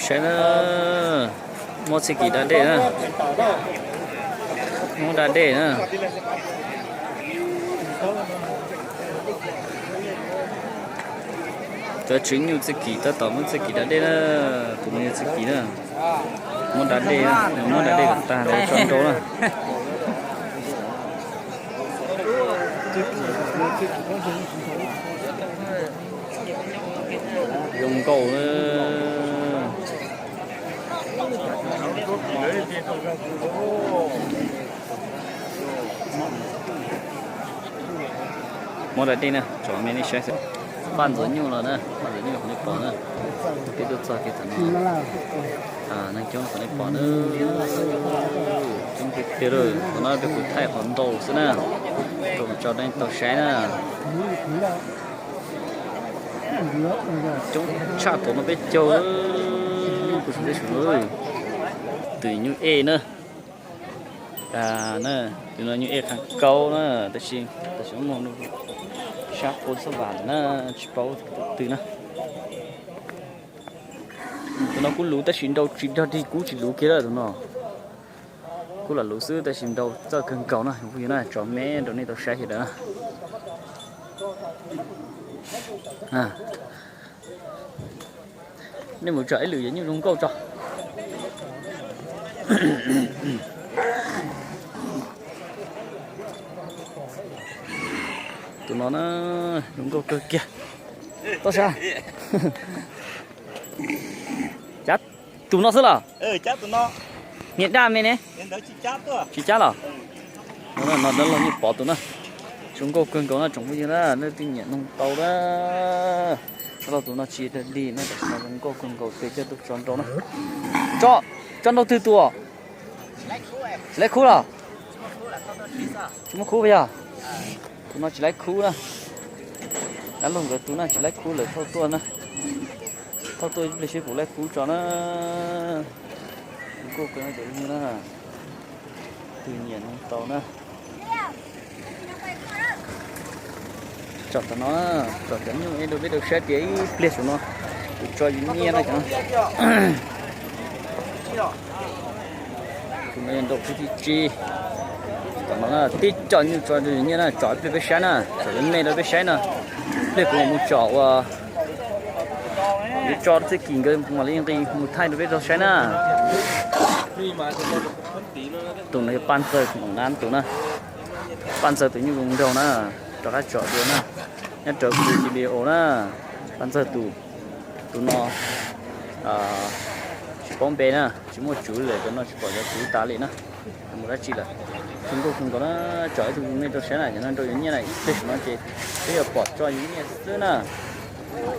Saib na, muab txij kim da dej na, muab da dej na. Cov tswv nyuj txij kim tab tom muab txij kim da dej na, tus no yog txij kim na. Muab da dej, muab da dej kom tag lawm tso nrau na. Zoo nkauj. Muab da dej na, tso me nej saib xwb. Paj ntxuav nyuj los na, paj ntxuav nyuj qhov nej pom na. Peb tuaj txog kiag tom no, neeg coob qhov nej pom na. Coob tiag tiag lawm, qhov no peb kuv thaij qhov ntau xwb na, rau tso nej tau saib na. Coob tshaj tom no peb caug, kuv saum teb saum no. Tus nyuj ej na, tus no nyuj ej qhov kaub na, tab sis tam sim no sab qhua xab vam ntawm na, tsis paub tus twg na. Tus no kuj luv tab sis nrau tsis dog dig, kuj tsis luv kiag lawm tus no. Kuj lam luv xwb tab sis nrau txawj kawg nkaus na, phooj ywg na, tso me rau nej tau saib kiag ntawd na. Nej mus tsom ib lwm yog nyuj zoo nkauj tso. Tus no na, zoo nkauj kawg kiag. Toj sab. Cav tus no xwb los? Niag daj me ne? Tsis cab los? No dab laug nyuj pov tus na. Zoo nkauj kawg nkaus na tsoom phooj ywg na, nej twb nyiam noog tau na. Dab laug tus no tsis dog dig na, tam sim no zoo nkauj kawg nkaus, peb coj tuaj tso nrau na. Tso, tso nrau twg tus? Tsis laib khub los? Tsis muaj khub yog? Tus no tsis laib khub na. Dab laug nkawd tus na tsis laib khub, lawv thauj tuaj na. Thauj tuaj ib pliag seb puas laib khub tso na. Zoo nkauj kawg nkaus na. Twb nyiam noog tau na. Tsom tom no, tsom cov nyuj ej rau peb tau saib tias ib pliag saum no kuv tso yus nyiaj na cov no. Tus no yog nrau thib tsib. Tom no tib co nyuj tso rau yus nyiaj na, tsom ib pliag peb saib na, tsom me me rau peb saib na. Ib pliag kuv mam mus tsom uas yuav tso txij kim nkawd mam li nqis mus thaij rau peb tau saib na. Tus no yog Paj Ntxawg, tus na, Paj Ntxawg tus nyuj zoo nraug na, rov qab tsom dua na, nyob rau kuv video na, Paj Ntxawg tus, tus no tsis paub npe na, tsis muaj tswv lawm, cov no tsis pom cov tswv tas li na, mus dab tsi lawm. Zoo nkauj kawg nkaus na, tsom ib tug me rau saib na, cov no nrau yus nyiaj na, ib pliag saum no ces peb yuav pom tso yus nyiaj xwb na.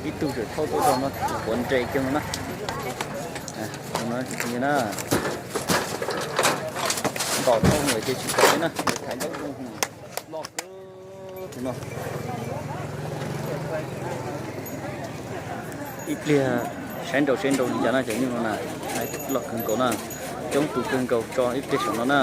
Ib tug tseem thauj tuaj rau no, quav nres kiag no na. Nkaum thauj lawm ces tsis nkaum li na, thaiv ntaub zoo loj kawg no. Ib pliag saib nrau saib nrau li cas na cov nyuj no na, loj kawg nkaus na, coob tus kawg nkaus tso ib pliag saum no na.